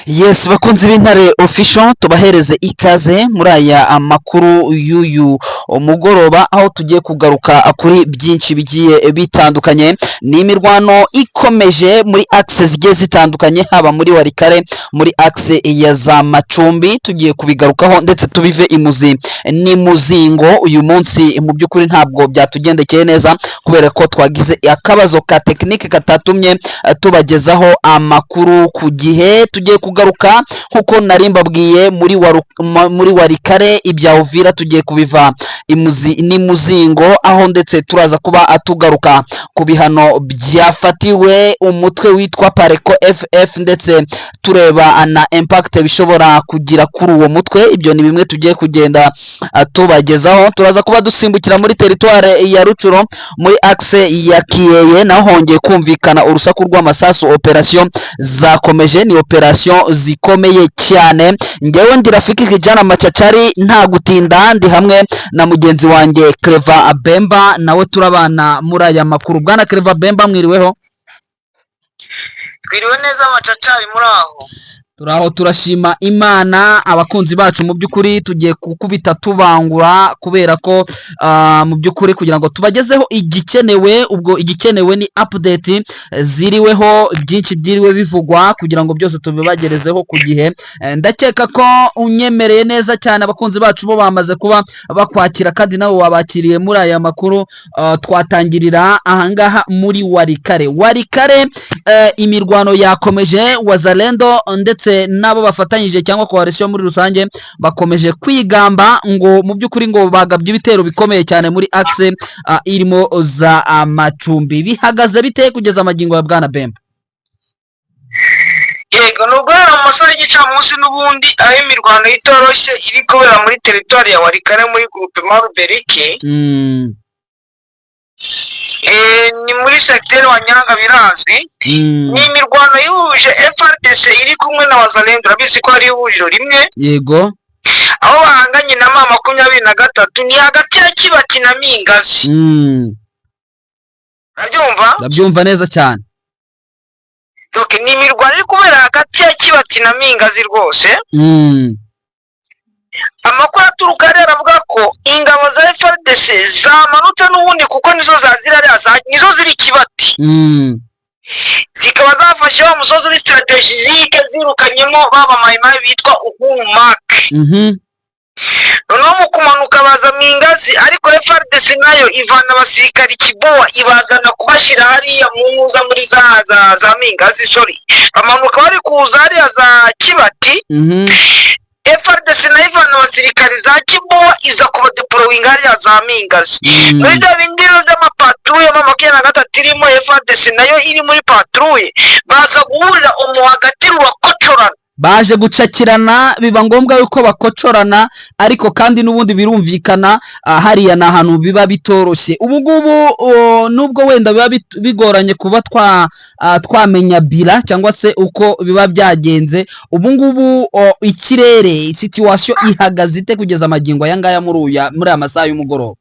Yes, bakunzi b'Intare Official, tubahereze ikaze muri aya amakuru y'uyu mugoroba, aho tugiye kugaruka kuri byinshi bigiye bitandukanye. Ni imirwano ikomeje muri axe zigiye zitandukanye, haba muri Walikale, muri axe ya za Macumbi. Tugiye kubigarukaho ndetse tubive imuzi n'imuzingo. Uyu munsi mu by'ukuri ntabwo byatugendekeye neza kubera ko twagize akabazo ka tekinike katatumye tubagezaho amakuru ku gihe. Tugiye kugaruka nkuko nari mbabwiye muri Walikale, ibya Uvira tugiye kubiva imuzi n'imuzingo, aho ndetse turaza kuba tugaruka ku bihano byafatiwe umutwe witwa Pareco FF, ndetse tureba na impact bishobora kugira kuri uwo mutwe. Ibyo ni bimwe tugiye kugenda tubagezaho. Turaza kuba dusimbukira muri teritware ya Rutshuru, muri axe ya Kiyeye, naho hongeye kumvikana urusaku rw'amasasu. Operation zakomeje, ni operation zikomeye cyane. Ngewe ndi Rafiki Kijana Machachari, nta gutinda, ndi hamwe na mugenzi wanjye Clever Bemba, nawe turabana muri aya makuru. Bwana Clever Bemba, mwiriweho? Twiriwe neza, Macacari, muri aho? Turaho, turashima Imana. Abakunzi bacu, mu by'ukuri tugiye gukubita tubangura kubera ko mu by'ukuri kugira ngo tubagezeho igikenewe. Ubwo igikenewe ni update ziriweho, byinshi byiriwe bivugwa, kugira ngo byose tubibagerezeho ku gihe. Ndakeka ko unyemereye neza cyane. Abakunzi bacu bo bamaze kuba bakwakira, kandi nawe wabakiriye muri aya makuru. Twatangirira ahangaha muri Walikale. Walikale, imirwano yakomeje. Wazalendo ndetse n'abo bafatanyije cyangwa coalition muri rusange bakomeje kwigamba ngo mu by'ukuri ngo bagabye ibitero bikomeye cyane muri axe irimo za Macumbi. Bihagaze bite kugeza amagingo ya, bwana Bemba? Yego, ni uguhera mu masaha y'igicamunsi n'ubundi, aho imirwano itoroshye iri kubera muri teritwari ya Walikale, muri groupement Ruberike. Ni muri segiteri wa Nyanga, birazwi. Ni imirwano ihuje FARDC iri kumwe na Wazalendo, urabizi ko ari ihuriro rimwe, aho bahanganye na M23, ni hagati ya Kibati na Mingazi. Urabyumva? Ndabyumva neza cyane. Donc ni imirwano iri kubera hagati ya Kibati na Mingazi rwose. Amakuru aturuka hariya aravuga ko ingabo za FARDC zamanutse n'ubundi, kuko nizo zazira hariya, nizo ziri Kibati, zikaba zafashe wa musozi uri stratégique, zirukanyemo baba Mayimayi bitwa Uhuru Mark. Noneho mu kumanuka baza mu Ingazi, ariko FARDC nayo ivana abasirikari Kibowa, ibazana kubashyira hariya mu nkuza muri za Mingazi, sorry, bamanuka bari kuza hariya za Kibati. FARDC nayo ivana abasirikari za Kibowa, iza kubadeployinga hariya za Mingazi. Muri bya bindi rero by'amapatrouille, M23 irimo, FARDC nayo iri muri patrouille, baza guhurira umu hagati, rurakocorana. Baje gucakirana, biba ngombwa yuko bakocorana, ariko kandi n'ubundi birumvikana, hariya ni ahantu biba bitoroshye. Ubu ngubu nubwo wenda biba bigoranye kuba twamenya bira cyangwa se uko biba byagenze, ubu ngubu ikirere, situation ihagaze ite kugeza amagingo aya ngaya, muri aya masaha y'umugoroba?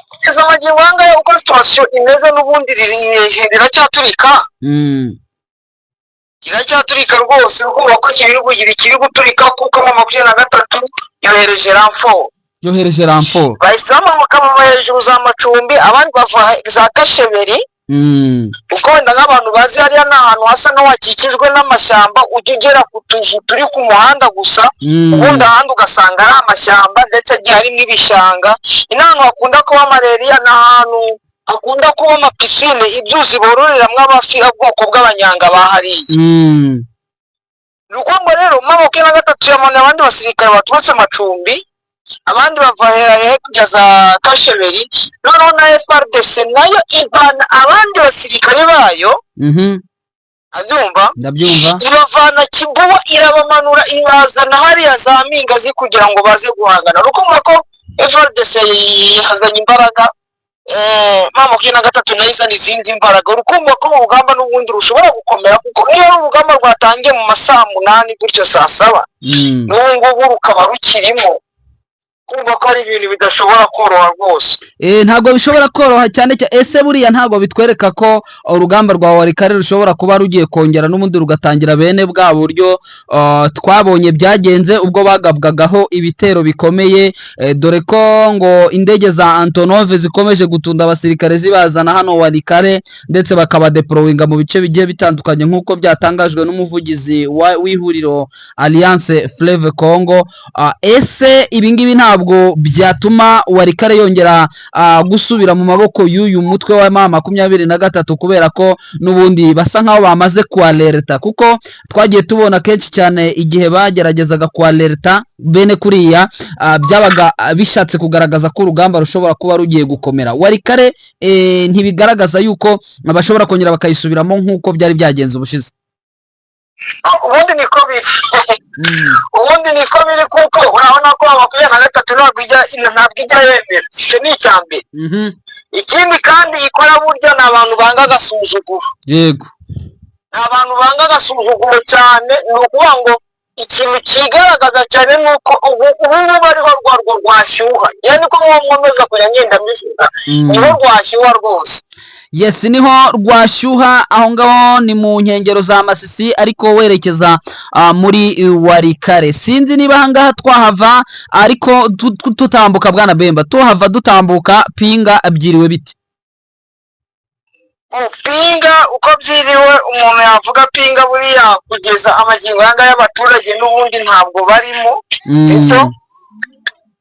Kugeza amagingo aya ngaya, uko situation imeze n'ubundi riracyaturika. Iracyaturika rwose, urumva ko kiri kugira ikiri guturika, kuko M23 yohereje renfort. Yohereje renfort. Bahise bamanuka bava hejuru za Macumbi, abandi bava za Kasheberi, kuko wenda nk'abantu bazi hariya ni ahantu hasa n'uwakikijwe n'amashyamba, ujya ugera ku tuzu turi ku muhanda gusa, ubundi ahandi ugasanga ari amashyamba, ndetse agiye harimo ibishanga. Ni n'ahantu hakunda kuba malariya, ni ahantu hakunda kuba amapiscine, ibyuzi bororeramo amafi, ubwoko bw'abanyanga bahariye. Ni ukuvuga ngo rero M23 yamanuye abandi basirikare baturutse Macumbi, abandi bava hakurya za Kasheberi, noneho na FARDC nayo ivana abandi basirikare bayo. Abyumva? Ndabyumva. Ibavana Kibuwa, irabamanura, ibazana hariya za Mingazi kugira ngo baze guhangana. Ni ukuvuga ko FARDC yazanye imbaraga, M23 nayo izana izindi mbaraga. Urukumva ko urugamba n'ubundi rushobora gukomera, kuko niyo ari urugamba rwatangiye mu ma saa 8 gutyo, saa 7, n'ubu ngubu rukaba rukirimo. Kumva ko ari ibintu bidashobora koroha rwose. Ntabwo bishobora koroha cyane cyane. Ese buriya ntabwo bitwereka ko urugamba rwa Walikale rushobora kuba rugiye kongera n'ubundi rugatangira bene bwa buryo twabonye byagenze ubwo bagabwagaho ibitero bikomeye, dore ko ngo indege za Antonov zikomeje gutunda abasirikare zibazana hano Walikale, ndetse bakabadeployinga mu bice bigiye bitandukanye, nk'uko byatangajwe n'umuvugizi w'ihuriro Alliance Fleuve Congo? Ese ibi ngibi ntabwo byatuma Walikale yongera gusubira mu maboko y'uyu mutwe wa M23, kubera ko n'ubundi basa nkaho bamaze kualerta? Kuko twagiye tubona kenshi cyane igihe bageragezaga kualerta bene kuriya, byabaga bishatse kugaragaza ko urugamba rushobora kuba rugiye gukomera. Walikale ntibigaragaza yuko bashobora kongera bakayisubiramo nk'uko byari byagenze ubushize? Ubundi niko biri, ubundi niko biri, kuko urabona ko 23 ntabwo ijya yemera. Icyo ni icya mbere. Ikindi kandi ikora, burya ni abantu banga agasuzuguro. Ni abantu banga agasuzuguro cyane. Ni ukuvuga ngo ikintu kigaragaza cyane ni uko ubu ngubu ariho rwarwo rwashyuha. Yewe, niko nkomeza kujya ngenda mbivuga, niho rwashyuha rwose. Yes, niho rwashyuha. Aho ngaho ni mu nkengero za Masisi, ariko werekeza muri Walikale. Sinzi niba aha ngaha twahava, ariko tutambuka, bwana Bemba, tuhava dutambuka Pinga, byiriwe bite? Pinga uko byiriwe, umuntu yavuga Pinga buriya kugeza amagingo aya ngaya abaturage n'ubundi ntabwo barimo. Sibyo,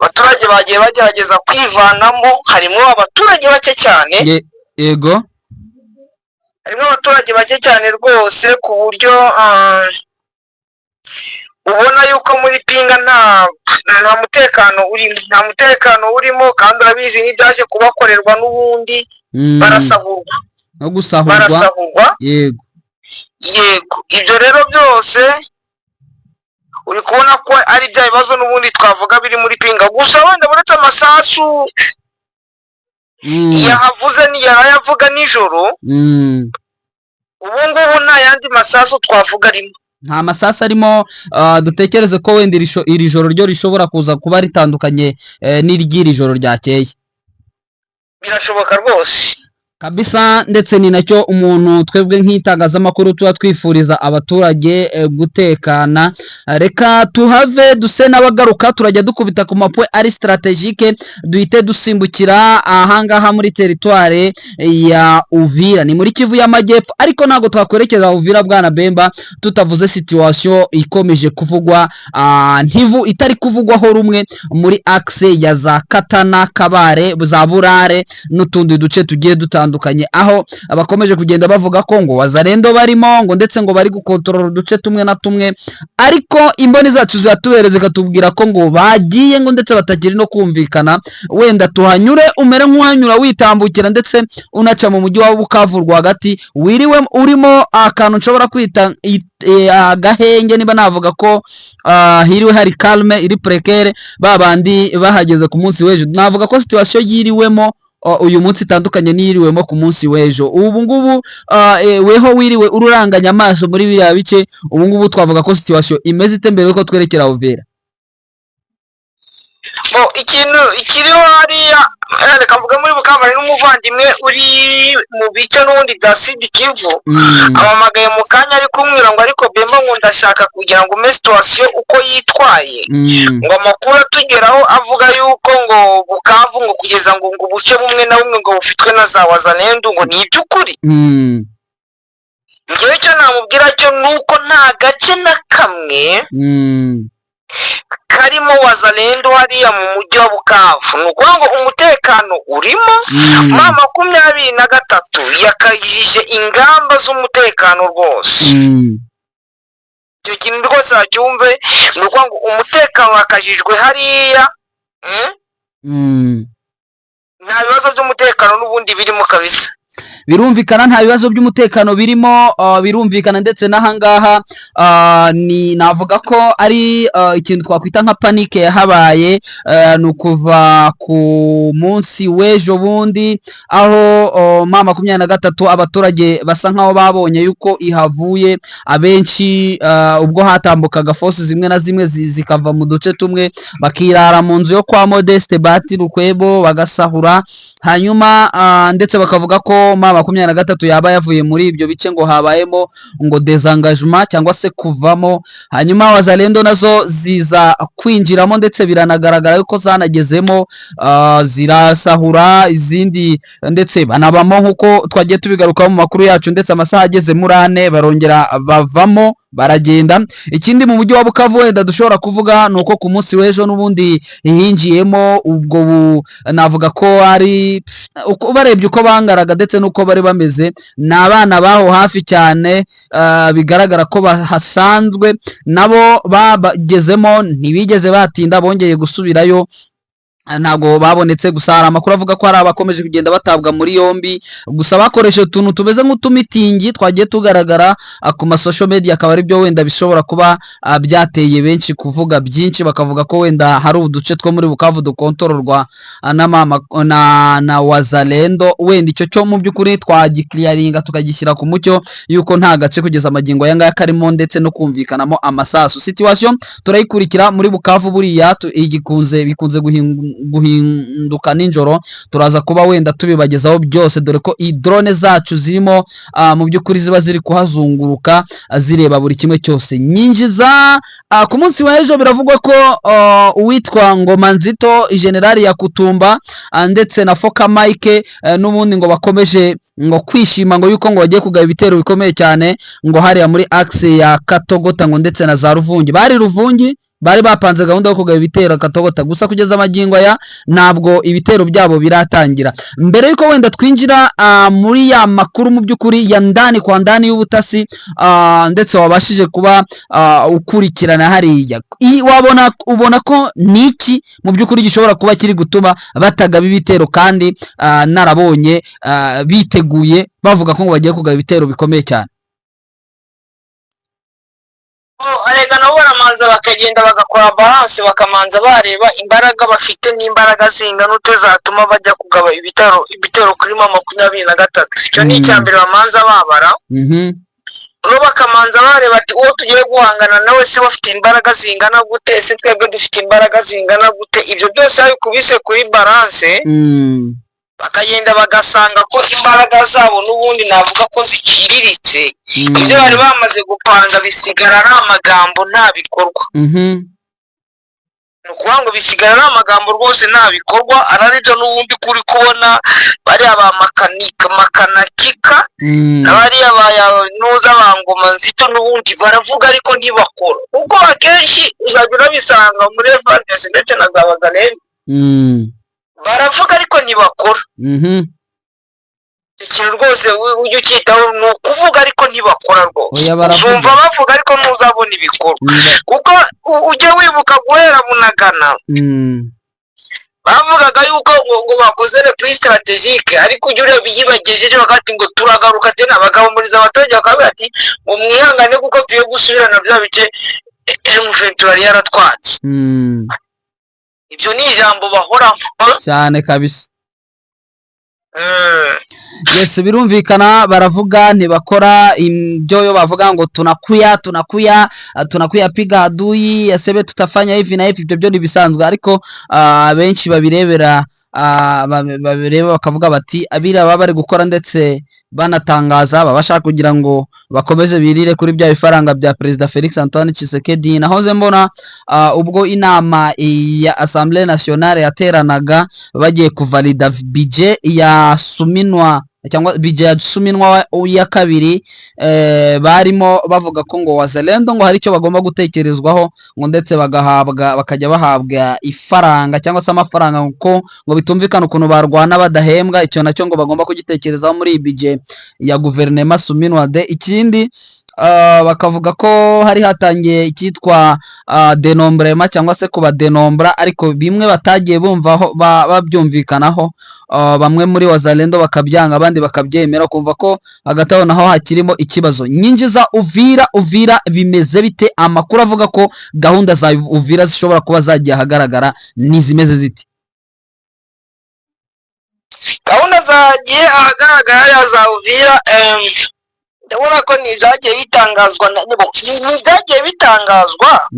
abaturage bagiye bagerageza kwivanamo, harimo abaturage bake cyane. Harimo abaturage bake cyane rwose, ku buryo ubona yuko muri Pinga nta mutekano urimo, nta mutekano urimo. Kandi urabizi n'ibyaje kubakorerwa n'ubundi, barasahurwa. No gusahurwa. Barasahurwa. Yego, ibyo rero byose uri kubona ko ari bya bibazo n'ubundi twavuga biri muri Pinga. Gusa wenda uretse amasasu yahavuze yarayavuga nijoro, ubu ngubu nta yandi masasu twavuga arimo. Nta masasu arimo. Dutekereze ko wenda iri joro ryo rishobora kuza kuba ritandukanye n'iry'iri joro ryakeye. Birashoboka rwose. Kabisa, ndetse ni nacyo umuntu twebwe nk'itangazamakuru tuba twifuriza abaturage, gutekana. Reka tuhave duse n'abagaruka, turajya dukubita ku ma points ari stratégiques, duhite dusimbukira ahangaha muri territoire ya Uvira, ni muri Kivu y'Amajyepfo. Ariko ntabwo twakwerekeza Uvira, bwana Bemba, tutavuze situation ikomeje kuvugwa, ntivu itari kuvugwaho rumwe muri axe ya za Katana, Kabare, za Burare n'utundi duce tugiye dutandukanye, aho bakomeje kugenda bavuga ko ngo Wazalendo barimo, ngo ndetse ngo bari gukontorora uduce tumwe na tumwe, ariko imboni zacu ziratubereza zikatubwira ko ngo bagiye, ngo ndetse batakiri no kumvikana. Wenda tuhanyure umere nk'uhanyura witambukira, ndetse unaca mu mujyi wa Bukavu rwagati, wiriwe urimo akantu nshobora kwita agahenge, niba navuga ko hiriwe hari calme iri précaire. Ba bandi bahageze ku munsi w'ejo, navuga ko situation yiriwemo uyu munsi itandukanye n'iyiriwemo ku munsi w'ejo. Ubu ngubu weho wiriwe ururanganya amaso muri biriya bice, ubu ngubu twavuga ko situation imeze ite mbere yuko twerekera Uvira? Bo, ikintu kiriho hariya, reka mvuge muri Bukavu, hari n'umuvandimwe uri mu bice n'ubundi bya Sud Kivu, ampamagaye mu kanya ari kumbwira ngo: "Ariko Bemba, ngo ndashaka kugira ngo umpe situation uko yitwaye," ngo amakuru atugeraho avuga yuko ngo Bukavu ngo kugeza ngo ubuce bumwe na bumwe ngo bufitwe na za Wazalendo, ngo ni iby'ukuri? Ngewe icyo namubwira cyo ni uko nta gace na kamwe karimo Wazalendo hariya mu mujyi wa Bukavu. Ni ukuvuga ngo umutekano urimo. M23 yakajije ingamba z'umutekano rwose. Icyo kintu rwose bacyumve, ni ukuvuga ngo umutekano wakajijwe hariya, Nta bibazo by'umutekano n'ubundi birimo kabisa. Birumvikana nta bibazo by'umutekano birimo, birumvikana ndetse n'ahangaha ni navuga ko ari ikintu twakwita nka panique yahabaye, ni ukuva ku munsi w'ejo bundi aho M23 abaturage basa nkaho babonye yuko ihavuye abenshi, ubwo hatambukaga force zimwe na zimwe zikava mu duce tumwe bakirara mu nzu yo kwa Modeste Bati Lukwebo bagasahura. Hanyuma ndetse bakavuga ko M23 yaba yavuye muri ibyo bice, ngo habayemo ngo désengagement cyangwa se kuvamo, hanyuma Wazalendo nazo ziza kwinjiramo, ndetse biranagaragara yuko zanagezemo, zirasahura izindi ndetse banabamo nk'uko twagiye tubigarukaho mu makuru yacu, ndetse amasaha ageze muri 4 barongera bavamo baragenda. Ikindi mu mujyi wa Bukavu wenda dushobora kuvuga ni uko ku munsi w'ejo n'ubundi hinjiyemo ubwo navuga ko ari uko barebye uko bangaraga ndetse n'uko bari bameze, ni abana baho hafi cyane, bigaragara ko bahasanzwe, nabo bagezemo ntibigeze batinda, bongeye gusubirayo, ntabwo babonetse. Gusa hari amakuru avuga ko hari abakomeje kugenda batabwa muri yombi, gusa bakoresheje utuntu tumeze nk'utumitingi twagiye tugaragara ku ma social media, akaba ari byo wenda bishobora kuba byateye benshi kuvuga byinshi, bakavuga ko wenda hari uduce two muri Bukavu dukontororwa na Wazalendo. Wenda icyo cyo mu by'ukuri twagikiriyaringa tukagishyira ku mucyo yuko nta gace kugeza amagingo aya ngaya karimo ndetse no kumvikanamo amasasu. Situation turayikurikira muri Bukavu, buriya igikunze bikunze guhinduka nijoro, turaza kuba wenda tubibagezaho byose, dore ko i drone zacu zirimo mu by'ukuri ziba ziri kuhazunguruka, zireba buri kimwe cyose nyinjiza. Ku munsi w'ejo biravugwa ko uwitwa Ngoma Nzito, generali ya Kutumba, ndetse na Foka Mike, n'ubundi ngo bakomeje ngo kwishima ngo yuko ngo bagiye kugaba ibitero bikomeye cyane ngo hariya muri axe ya Katogota ngo ndetse na za Ruvungi. Bari Ruvungi bari bapanze gahunda yo kugaba ibitero Katogota, gusa kugeza amagingo aya ntabwo ibitero byabo biratangira. Mbere yuko wenda twinjira muri ya makuru mu by'ukuri ya ndani kwa ndani y'ubutasi, ndetse wabashije kuba ukurikirana hariya, wabona ubona ko niki mu by'ukuri gishobora kuba kiri gutuma batagaba ibitero kandi narabonye biteguye bavuga ko ngo bagiye kugaba ibitero bikomeye cyane? Oh, erega nabo baramanza bakagenda bagakora balance, bakamanza bareba imbaraga bafite n'imbaraga zingana ute zatuma bajya kugaba ibitero kuri M23. Icyo ni icya mbere bamanza babara. Bo bakamanza bareba ati: "Uwo tugiye guhangana nawe se bafite imbaraga zingana gute? Ese twebwe dufite imbaraga zingana gute?" Ibyo byose babikubise kuri balance, bakagenda bagasanga ko imbaraga zabo n'ubundi navuga ko ziciriritse, ibyo bari bamaze gupanga bisigara ari amagambo nta bikorwa. Ni ukuvuga ngo bisigara ari amagambo rwose nta bikorwa, araribyo n'ubundi kuri kubona bariya ba makanika makanakika na bariya ba nuza ba Ngoma Nzito n'ubundi baravuga ariko ntibakora, kuko akenshi uzajya urabisanga muri FARDC ndetse na za Wazalendo, baravuga ariko ntibakora. Ikintu rwose ujye ucyitaho, ni ukuvuga ariko ntibakora rwose. Oya, baravuga. Uzumva bavuga ariko ntuzabona ibikorwa, kuko ujye wibuka guhera Bunagana bavugaga yuko ngo bakoze repli stratégique, ariko ujya ureba iyo ibagejeje bakati ngo turagaruka tena, bagahumuriza abaturage bakavuga ati ngo mwihangane kuko tugiye gusubirana bya bice M23 yari yaratwatse. Ibyo ni ijambo bahoraho. Cyane kabisa. Yes, birumvikana, baravuga ntibakora. Ibyo yo bavuga ngo tunakuya tunakuya, tunakuya piga adui asebe tutafanya hivi na hivi, ibyo byo ntibisanzwe, ariko benshi babirebera, babireba bakavuga bati abira baba bari gukora ndetse banatangaza baba bashaka kugira ngo bakomeze birire kuri bya bifaranga bya Perezida Felix Antoine Tshisekedi. Nahoze mbona ubwo inama ya Assemblée Nationale yateranaga bagiye kuvalida budget ya Suminwa cyangwa budget ya Suminwa ya kabiri, barimo bavuga ko ngo Wazalendo ngo hari icyo bagomba gutekerezwaho, ngo ndetse bagahabwa, bakajya bahabwa ifaranga cyangwa se amafaranga, kuko ngo bitumvikana ukuntu barwana badahembwa. Icyo nacyo ngo bagomba kugitekerezaho muri iyi budget ya guverinema Suminwa de. Ikindi Bakavuga ko hari hatangiye icyitwa dénombrement cyangwa se kubadenombra, ariko bimwe batagiye bumvaho babyumvikanaho. Bamwe muri Wazalendo bakabyanga, abandi bakabyemera, kumva ko hagati aho naho hakirimo ikibazo. Nyinjiza Uvira. Uvira bimeze bite? Amakuru avuga ko gahunda za Uvira zishobora kuba zagiye ahagaragara nizimeze zite? Gahunda zagiye ahagaragara hariya za Uvira, ndabona ko ni ibyagiye bitangazwa ni ibyagiye bitangazwa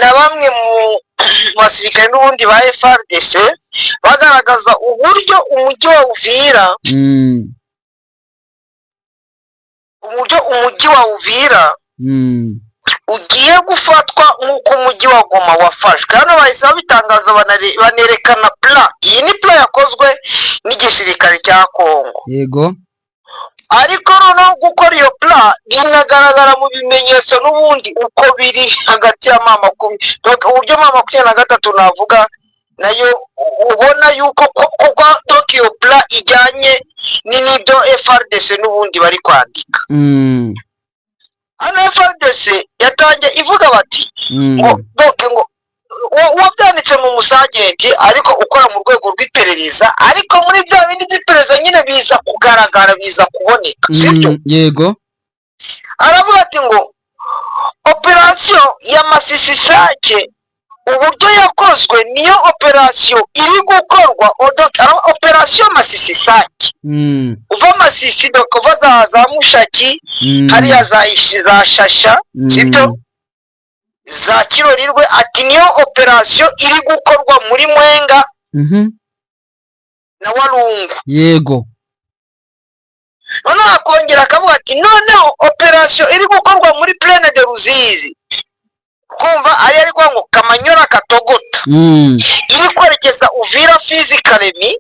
na bamwe mu basirikare n'ubundi ba FARDC, bagaragaza uburyo umujyi wa Uvira, uburyo umujyi wa Uvira ugiye gufatwa nk'uko umujyi wa Goma wafashwe. Hano bahise babitangaza, banerekana plan. Iyi ni plan yakozwe n'igisirikare cya Kongo. Ariko noneho gukora iyo plan binagaragara mu bimenyetso n'ubundi uko biri hagati ya mama kumi. Donc uburyo M23 navuga nayo ubona yuko kuko donc iyo plan ijyanye n'ibyo FARDC n'ubundi bari kwandika. Hano FARDC yatangiye ivuga bati ngo donc ngo uwabyanditse mu musagenti, ariko ukora mu rwego rw'iperereza, ariko muri bya bindi by'iperereza nyine biza kugaragara, biza kuboneka, sibyo? Yego. Aravuga ati ngo operasiyo ya Masisi Sake, uburyo yakozwe niyo operasiyo iri gukorwa. Operasiyo Masisi Sake, uva Masisi, donc uva za Mushaki, hariya za Shasha, sibyo, za Kirorirwe, ati niyo operasiyo iri gukorwa muri Mwenga na Walungu. Noneho akongera akavuga ati noneho operasiyo iri gukorwa muri Plaine de Ruzizi, kumva ari kuvuga ngo Kamanyora, Katogota, iri kwerekeza Uvira, Fizi, Karemi,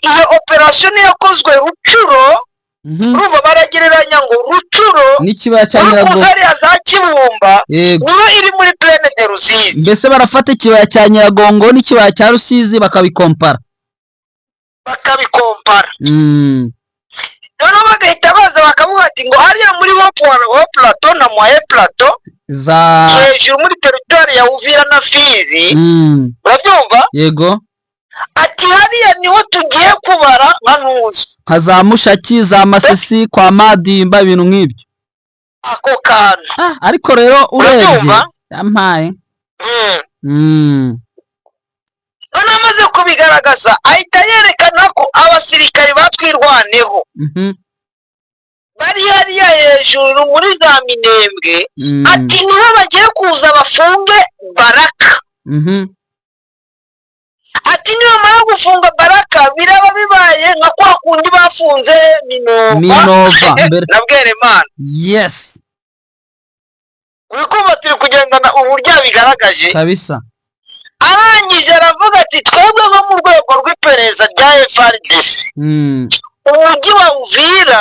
iyo operasiyo niyo yakozwe Rucuro. Urumva baragereranya ngo Rucuro n'ikibaya cya uri Nyiragongo. Kuza hariya za Kibumba, niyo iri muri Plaine de Ruzizi. Mbese barafata ikibaya cya Nyiragongo n'ikibaya cya Rusizi bakabikompara. Bakabikompara. Noneho bagahita baza bakavuga ati ngo hariya muri Haut Plateau na Moyen Plateau, za hejuru muri teritwari ya Uvira na Fizi, urabyumva? Yego. Ati hariya niho tugiye kubara nka ntuzi. Nka za Mushaki, za Masisi, kwa Madimba, ibintu nk'ibyo. Ako kantu. Ah, ariko rero urebye Urabyumva? Yampaye. Noneho amaze kubigaragaza, ahita yerekana ko abasirikari batwirwaneho bari hariya hejuru muri za Minembwe, ati nibo bagiye kuza bafunge Baraka. Ati nibamara gufunga Baraka, biraba bibaye nka kwa kundi bafunze Minova Minova mbere. na Bweremana. Uri kumva turi kugendana uburyo yabigaragaje? Kabisa. Arangije aravuga ati twebwe nko mu rwego rw'iperereza rya FARDC, umujyi wa Uvira,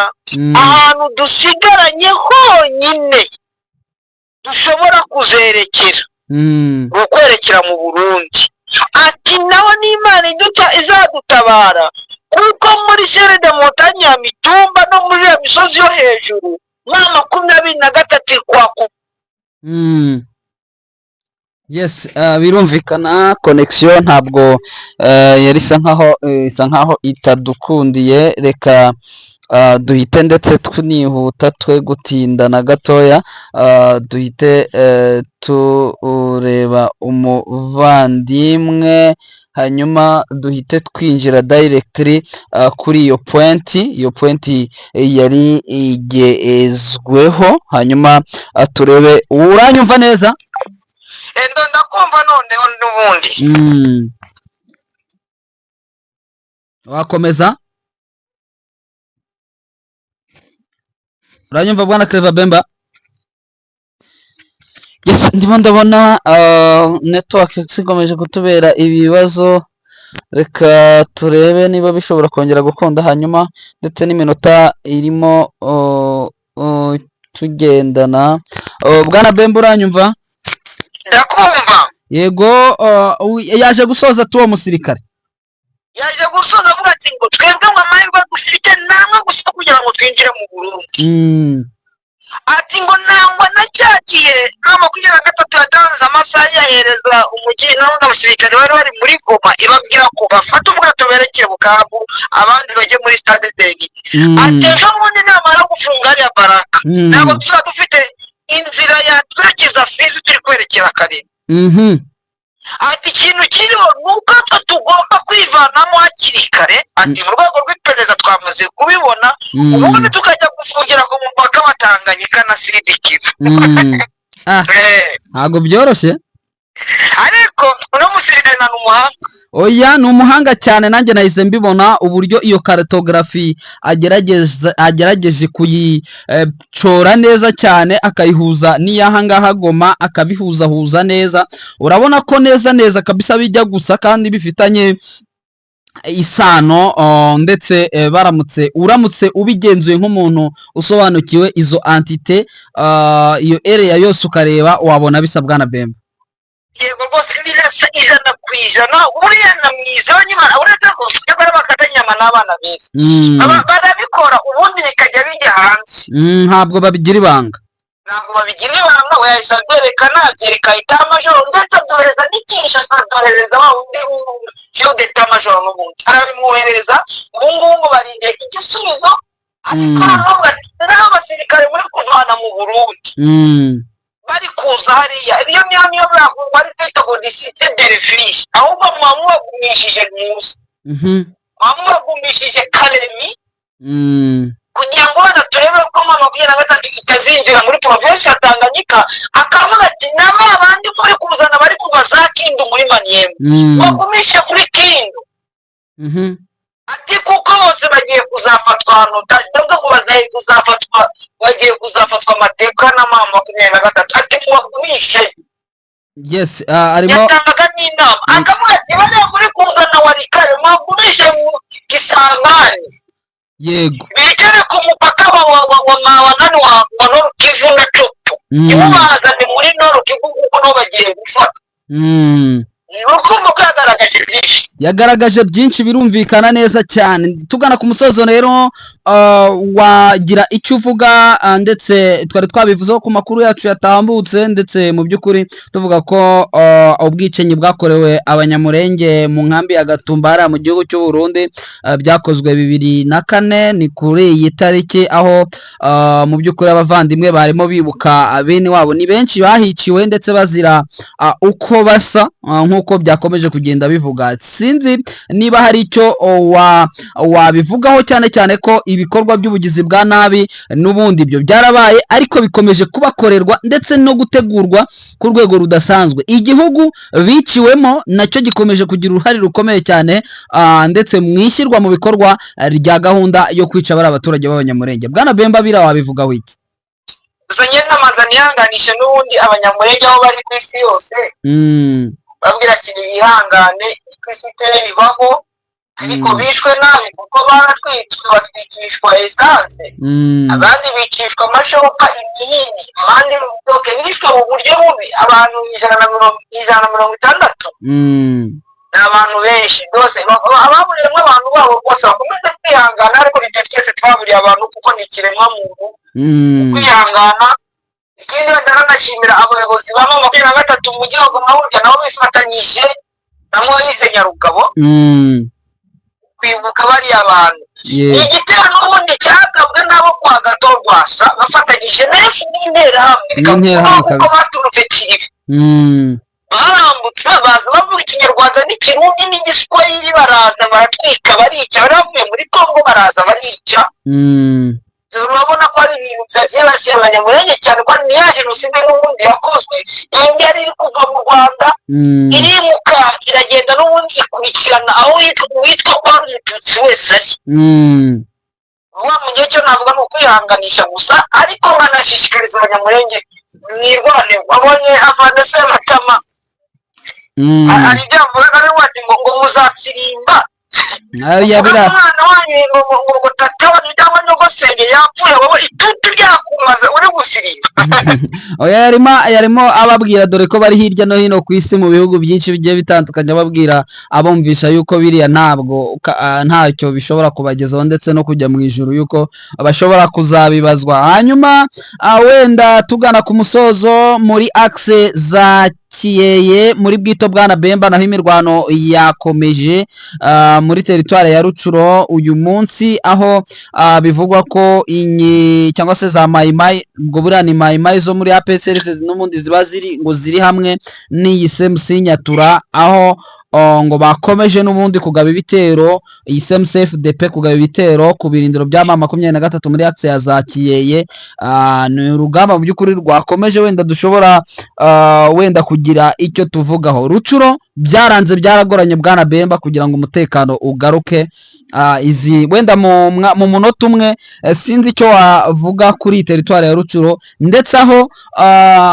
ahantu dusigaranye honyine dushobora kuzerekera ni ukwerekera mu Burundi. Ati naho n'Imana izadutabara, kuko muri chaîne de montagne ya Mitumba no muri ya misozi yo hejuru, M23 kwaku. Yes, birumvikana connection ntabwo yari isa nkaho itadukundiye. Reka duhite ndetse tunihuta, twe gutinda na gatoya, duhite tureba umuvandimwe, hanyuma duhite twinjira directly kuri iyo point. Iyo point yari igezweho, hanyuma turebe. Uranyumva neza? Endo, ndakumva noneho n'ubundi. Wakomeza. Uranyumva, bwana Clever Bemba? Yes, ndimo ndabona network zikomeje kutubera ibibazo. Reka turebe niba bishobora kongera gukunda, hanyuma ndetse n'iminota irimo tugendana. Bwana Bemba, uranyumva? Ndakumva. Yego, yaje gusoza ati uwo musirikare yaje gusoza avuga ati ngo twebwe ngo amahirwe dufite namwe gusa kugira ngo twinjire mu Burundi. Ati ngo nangwa na cya gihe M23 yatanze amasaha, yahereza umujyi n'ubundi abasirikare bari bari muri Goma, ibabwira ko bafata ubwato berekeye Bukavu, abandi bajye muri Stade de. Ati ejo bundi namara gufunga hariya Baraka, ntabwo tuzaba dufite inzira yatwerekeza Fizi, turi kwerekera Karere. Ati ikintu kiriho ni uko twe tugomba kwivanamo hakiri kare. Ati mu rwego rw'iperereza twamaze kubibona, ubundi tukajya gufungira ku mupaka wa Tanganyika na Sud-Kivu. Ah, ntabwo byoroshye. Ariko uno musirikare na umuhanga. Oya, ni umuhanga cyane. Nanjye nahise mbibona uburyo iyo cartographie agerageje kuyicora neza cyane, akayihuza n'iy'ahangaha Goma, akabihuzahuza neza. Urabona ko neza neza kabisa bijya gusa kandi bifitanye isano, ndetse baramutse uramutse ubigenzuye nk'umuntu usobanukiwe izo entité, iyo area yose ukareba, wabona bisa, bwana Bemba. Yego rwose, birasa 100%. Buriya na mwiza nyuma, uretse ko nyamara bakata inyama n'abana beza. Barabikora ubundi bikajya bijya hanze. Ntabwo babigira ibanga. Ntabwo babigira ibanga. We yahise abyerekana, abyereka état-major, ndetse abyohereza n'i Kinshasa, abyohereza wa wundi chef d'état-major, n'ubundi arabimwoherereza. Ubu ngubu ngo barindiye igisubizo, ariko noneho ati n'aho abasirikare muri kuvana mu Burundi bari kuza hariya, iyo niyo bari kwita ngo ni cité de refuge, ahubwo muba mubagumishije muzi, muba mubagumishije Karemi kugira ngo wenda turebe ko M23 itazinjira muri provinsi ya Tanganyika. Akavuga ati na ba bandi muri kuzana bari kuva za Kindu muri Maniema, bagumishe kuri Kindu. Ati kuko bose bagiye kuzafatwa ahantu, ndavuga ngo bagiye kuzafatwa, bagiye kuzafatwa amateka na M23. Ati mubagumishe. Yes, arimo Yatangaga n'inama, akavuga ati bariya muri kuzana Walikale, mubagumishe mu Kisangani, bicare ku mupaka wa nani wa Nord Kivu na Tshopo, ntimubazane muri Nord Kivu kuko nabo bagiye gufata. Ni ukumva ko yagaragaje byinshi. Yagaragaje byinshi, birumvikana neza cyane. Tugana ku musozo rero, wagira icyo uvuga, ndetse twari twabivuzeho ku makuru yacu yatambutse, ndetse mu by'ukuri tuvuga ko ubwicanyi bwakorewe Abanyamurenge mu nkambi ya Gatumba hariya mu gihugu cy'u Burundi, byakozwe 2004. Ni kuri iyi tariki aho mu by'ukuri abavandimwe barimo bibuka bene wabo. Ni benshi bahiciwe ndetse bazira uko basa, nk'uko byakomeje kugenda bivuga. Sinzi niba hari icyo wabivugaho, cyane cyane ko ibikorwa by'ubugizi bwa nabi n'ubundi ibyo byarabaye, ariko bikomeje kubakorerwa ndetse no gutegurwa ku rwego rudasanzwe. Igihugu biciwemo nacyo gikomeje kugira uruhare rukomeye cyane, ndetse mu ishyirwa mu bikorwa rya gahunda yo kwica bari abaturage b'Abanyamurenge. Bwana Bemba, bira wabivugaho iki? Gusa njye namaze nihanganishe n'ubundi Abanyamurenge aho bari ku isi yose, babwira ati ntibihangane, ku isi iteye bibaho, ariko bishwe nabi kuko baratwitswe, batwikishwa essence, abandi bicishwa amashoka, imihini, abandi okay, bishwe mu buryo bubi. Abantu 160 ni abantu benshi rwose. Ababuriyemo abantu babo rwose bakomeze kwihangana, ariko nibyo twese twaburiye abantu kuko ni ikiremwamuntu kwihangana. Ikindi wenda nanashimira abayobozi ba M23 mu mujyi wa Goma, burya nabo bifatanyije na Moise Nyarugabo kwibuka bariya bantu. Ni igitero n'ubundi cyagabwe n'abo kwa Gato Rwasa bafatanyije na n'Interahamwe. N'Interahamwe. Kuko Kabisa. baturutse Kiribi, barambutse baza bavuga Ikinyarwanda n'Ikirundi n'Igiswahili, baraza baratwika, barica. Bari bavuye muri Kongo, baraza barica. Urabona ko ari ibintu byibasiye Abanyamurenge cyane, ko ni ya jenoside n'ubundi yakozwe. Iyi yari iri kuva mu Rwanda, irimuka, iragenda n'ubundi ikurikirana aho uwitwa ko ari Umututsi wese ari. Vuba mu gihe cyo navuga ni ukwihanganisha gusa, ariko nkanashishikariza Abanyamurenge mwirwane. Wabonye afande Sematama, hari ibyo yavugaga, ariwe ati ngo muzasirimba. Oya, Uvuga bira ko umwana wanyu ngo tata wanyu cyangwa nyogosenge yapfuye, wowe itutu ryakumaze uri gusirimba. Oya, yarimo ababwira, dore ko bari hirya no hino ku isi mu bihugu byinshi bigiye bitandukanye, ababwira, abumvisha yuko biriya ntabwo ntacyo bishobora kubagezaho, ndetse no kujya mu ijuru yuko bashobora kuzabibazwa. Hanyuma wenda tugana ku musozo, muri axe za Kiyeye, muri Bwito, bwana Bemba, naho imirwano yakomeje muri teritwari ya Rucuro uyu munsi, aho bivugwa ko inyi cyangwa se za Mayimayi, ubwo buriya ni Mayimayi zo muri APCLS n'ubundi ziba ziri ngo ziri hamwe n'iyi CMC Nyatura, aho ngo bakomeje n'ubundi kugaba ibitero, iyi CMCFDP kugaba ibitero ku birindiro bya M23 muri axe ya za Kiyeye. Ni urugamba mu by'ukuri rwakomeje, wenda dushobora wenda kugira icyo tuvugaho. Rucuro byaranze, byaragoranye, bwana Bemba, kugira ngo umutekano ugaruke. Izi wenda mu munota umwe, sinzi icyo wavuga kuri iyi teritwari ya Rucuro, ndetse aho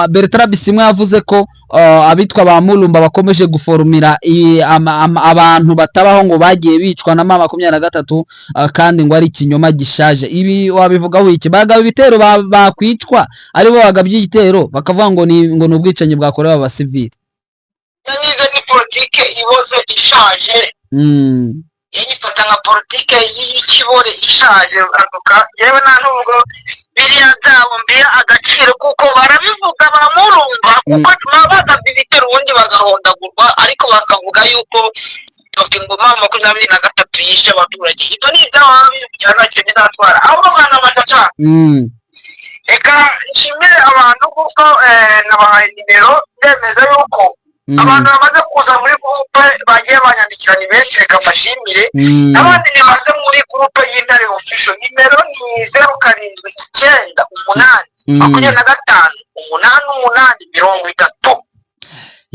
Bertrand Bisimwa yavuze ko abitwa ba Mulumba bakomeje guforumira abantu batabaho, ngo bagiye bicwa na M23, kandi ngo ari ikinyoma gishaje. Ibi wabivugaho iki? Bagaba ibitero, bakwicwa aribo bagabye igitero, bakavuga ngo ni ubwicanyi bwakorewe abasivili. Nize ni politike iboze ishaje. Yanyifata nka politike y'ikibore ishaje aduka. Yewe, nta nubwo biriya byabo mbiha agaciro, kuko barabivuga bamurumva, kuko baba bagabye ibitero ubundi bagahondagurwa, ariko bakavuga yuko bafite ngo M23 yishe abaturage. Ibyo ni ibyabo baba bivugira, ntacyo bizatwara ahubwo bwana Matata. Reka nshimire abantu kuko nabahaye nimero, ndemeza yuko abantu bamaze kuza muri groupe bagiye banyandikira ni benshi, reka mbashimire. N'abandi nibaze muri groupe y'Intare Official, nimero ni 0798 25 88 30.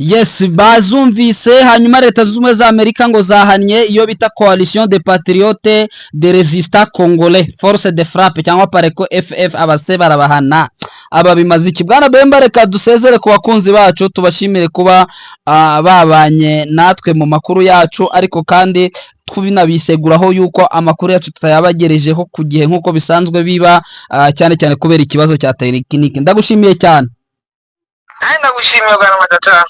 Yes, bazumvise. Hanyuma Leta Zunze Ubumwe za Amerika ngo zahannye iyo bita Coalition de Patriotes de Résistants Congolais Force de Frappe cyangwa Pareco FF, abase barabahana. Aba bimaze iki, bwana Bemba? Reka dusezere ku bakunzi bacu, tubashimire kuba babanye natwe mu makuru yacu, ariko kandi tubinabiseguraho yuko amakuru yacu tutayabagerejeho ku gihe nk'uko bisanzwe biba, cyane cyane kubera ikibazo cya tekinike. Ndagushimiye cyane. Nanjye ndagushimiye, bwana Matata.